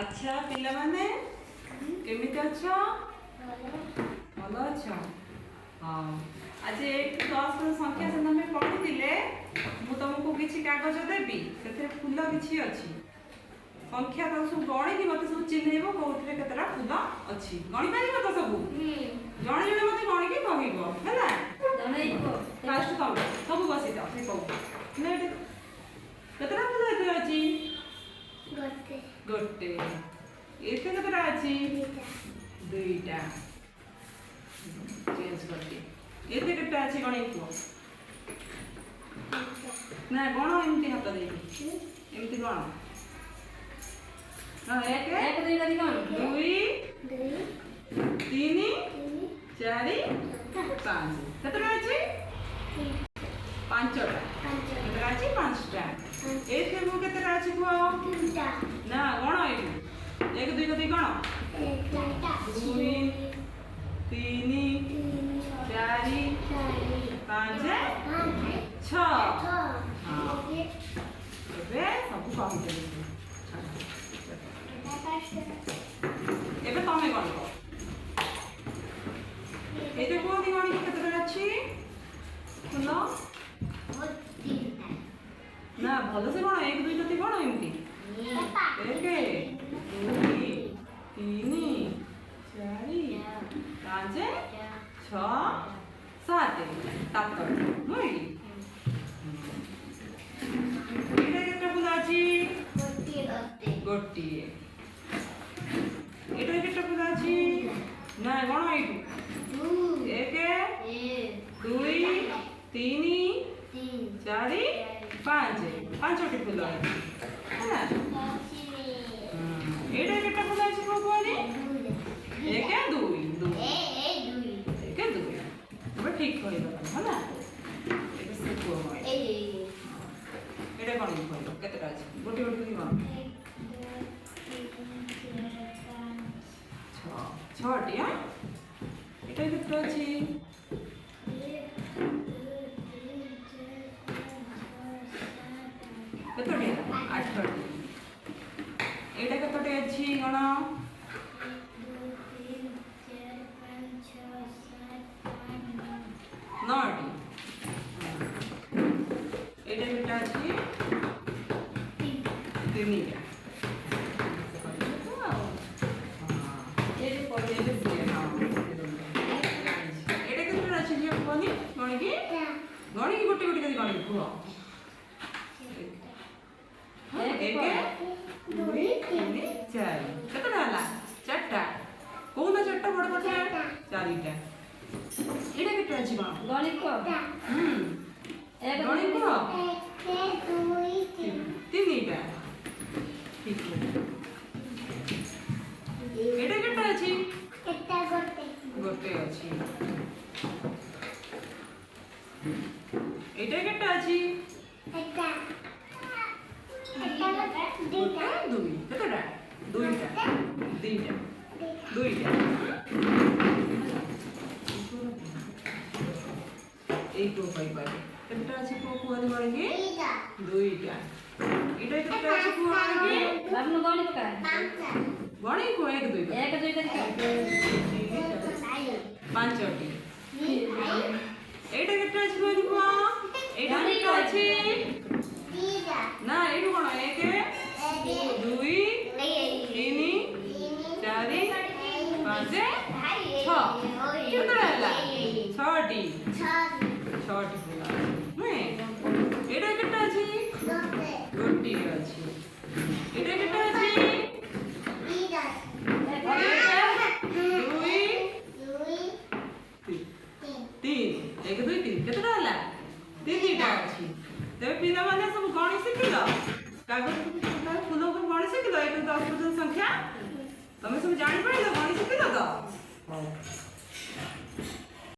ଆଚ୍ଛା ପିଲାମାନେ, କେମିତି ଅଛ? ଭଲ ଅଛ? ହଁ, ଆଜି 1ରୁ 10 ସଂଖ୍ୟା ସେ ତମେ ପଢ଼ିଥିଲେ। ମୁଁ ତମକୁ କିଛି କାଗଜ ଦେବି, ସେଥିରେ ଫୁଲ କିଛି ଅଛି, ସଂଖ୍ୟା ତାକୁ ସବୁ ଗଣିକି ମତେ ସବୁ ଚିହ୍ନେଇବ, କୋଉଥିରେ କେତେଟା ଫୁଲ ଅଛି। ଗଣି ପାରିବ ତ ସବୁ? ଜଣେ ଜଣେ ମତେ ଗଣିକି କହିବ, ହେଲା? ଫାଷ୍ଟ ତମେ ସବୁ ବସିଯାଅ। ସେ କହୁ ନା, ଏଠି କେତେଟା ଫୁଲ ଏଥିରେ ଅଛି? ଗୋଟେ। ଗୋଟେ। ଏଥିରେ କେତେଟା ଅଛି? ଦୁଇଟା। ଦୁଇଟା। ଚେଞ୍ଜ କରିଦିଏ। ଏଥିରେ କେତେଟା ଅଛି ଗଣିକି କୁହ। ନା, ଗଣ, ଏମିତି ହାତ ଦେଇକି ଏମିତି ଗଣ। ହଁ, ଏକ, ଏକ, ଦୁଇ କରି କଣ? ଦୁଇ, ଦୁଇ, ତିନି, ତିନି, ଚାରି, ପାଞ୍ଚ। କେତେଟା ଅଛି? ପାଞ୍ଚଟା। ପାଞ୍ଚ। କେତେଟା ଅଛି? ପାଞ୍ଚଟା। ପାଞ୍ଚ। ଏଇଥିରେ ମୁଁ କେତେଟା ଅଛି କୁହ। ତିନିଟା। ନା, ଗଣ ଏଇଠୁ। ଏକ, ଦୁଇ କରି ଗଣ। ଚାରିଟା। ଦୁଇ, ତିନି, ତିନି, ଚାରି, ଚାରି, ପାଞ୍ଚ, ପାଞ୍ଚ, ଛଅ। ଛଅ। ହଁ। ଏବେ ସବୁ କହିଦେଲି। ପାଞ୍ଚଟା। ଏବେ ତମେ ଗଣିବ। ଏଇଟା କୁହନ୍ତି ଗଣିକି କେତେଟା ଅଛି ଫୁଲ। ତିନିଟା। ନା, ଭଲସେ ଗଣ। ଏକ, ଦୁଇ କରି ଗଣ ଏମିତି। ଏକ, ଦୁଇ, ତିନି, ଚାରି, ପାଞ୍ଚ, ଛଅ, ସାତ। ସାତଟି ନୁହେଁ କି? ଏଇଟା କେତେଟା ଫୁଲ ଅଛି? ଗୋଟିଏ। ଗୋଟିଏ। ଏଇଟା କେତେଟା ଫୁଲ ଅଛି? ନା, ଗଣ ଏଇଠୁ। ଦୁଇ, ଏକ, ଏକ, ଦୁଇ, ତିନି, ତିନି, ଚାରି, ପାଞ୍ଚ। ପାଞ୍ଚଟି ଫୁଲ ଅଛି, ହେଲା? ଏଇଟା କେତେଟା ଫୁଲ ଅଛି କୁହ, କୁହନି। ଏକ, ଦୁଇ, ଦୁଇ, ଏକ, ଦୁଇ। ଏବେ ଠିକ କହିଲ ତମେ, ହେଲା? ଏବେ ସେ କୁହ କଣ। ଏଇଟା କଣ କହିବ, କେତେଟା ଅଛି? ଗୋଟେ ଗୋଟେ କରି ଗଣ। ଛଅ। ଛଅଟି। ଆଁ, ଏଇଟା କେତେଟା ଅଛି? କେତୋଟି ହେଲା? ଆଠଟି। ଏଇଟା କେତୋଟି ଅଛି ଗଣ। ନଅଟି। ଏଇଟା କେତେଟା ଅଛି? ତିନିଟା। ଆଉ ହଁ, ଏଇଟା ସିଏ, ହଁ, ଜାଣିଛି। ଏଇଟା କେତେଟା ଅଛି ଝିଅ କୁହନି ଗଣିକି। ଗଣିକି ଗୋଟେ ଗୋଟେ କରି ଗଣିକି କୁହ। ହଁ, ଏକ, ଦୁଇ, ତିନି, ଚାରି। କେତେଟା ହେଲା? ଚାରିଟା। କହୁନ ଚାରିଟା, ବଡ ବଡ। ଚାରିଟା। ଏଇଟା କେତେ ଅଛି କଣ? ଗଣିତ। ଏକ, ଗଣି କୁହ। ଦୁଇ, ତିନି। ତିନିଟା, ଠିକ। ଏଇଟା କେତେ ଅଛି? କେତେ? ଗୋଟେ। ଗୋଟେ ଅଛି। ଏଇଟା କେତେ ଅଛି? ଏଟା ଏଟା ଗୋଟେ, ଦୁଇ। କେତେଟା? ଦୁଇଟା, ଦିଟା, ଦୁଇଟା। ଏଇ ପୁଅ କହିପାରିବେ କେତେଟା ଅଛି? ପୁଅ କୁହନି ଗଣିକି। ଦିଟା। ଦୁଇଟା। ଏଇଟା କେତେଟା ଅଛି କୁହ ଗଣିକି। ବାବୁନ, ଗଣି ପକା। ପାଞ୍ଚଟା। ଗଣିକି କୁହ, ଏକ, ଦୁଇ କରି। ଏକ, ଦୁଇ କରି କହ। ତିନି, ଚାରି, ପାଞ୍ଚଟି। ଏଇଟା କେତେ ଅଛି କୁହନି କୁହ। ଏଇଟା କେତେ ଅଛି? ଦିଟା। ନା, ଏଇଠୁ କଣ? ଏକ, ଦୁଇ, ତିନି, ଚାରି, ପାଞ୍ଚ, ଛଅ। କେତେଟା ହେଲା? ଛଅଟି। ଛଅଟି ଫୁଲ ଅଛି ନୁହେଁ? ଏଇଟା କେତେ ଅଛି? ଗୋଟିଏ ଅଛି। ଏଇଟା କେତେ ଅଛି? ଏକ, ଦୁଇ, ତିନି। ଏକ, ଦୁଇ, ତିନି। କେତେଟା ହେଲା? ତିନିଟା ଅଛି। ତେବେ ପିଲାମାନେ ସବୁ ଗଣି ଶିଖିଲ? କାଗଜ ଫୁଲ ଉପରେ ଗଣି ଶିଖିଲ? 1ରୁ 10 ପର୍ଯ୍ୟନ୍ତ ସଂଖ୍ୟା ତମେ ସବୁ ଜାଣିପାରିଲ? ଗଣି ଶିଖିଲ ତ? ହଉ।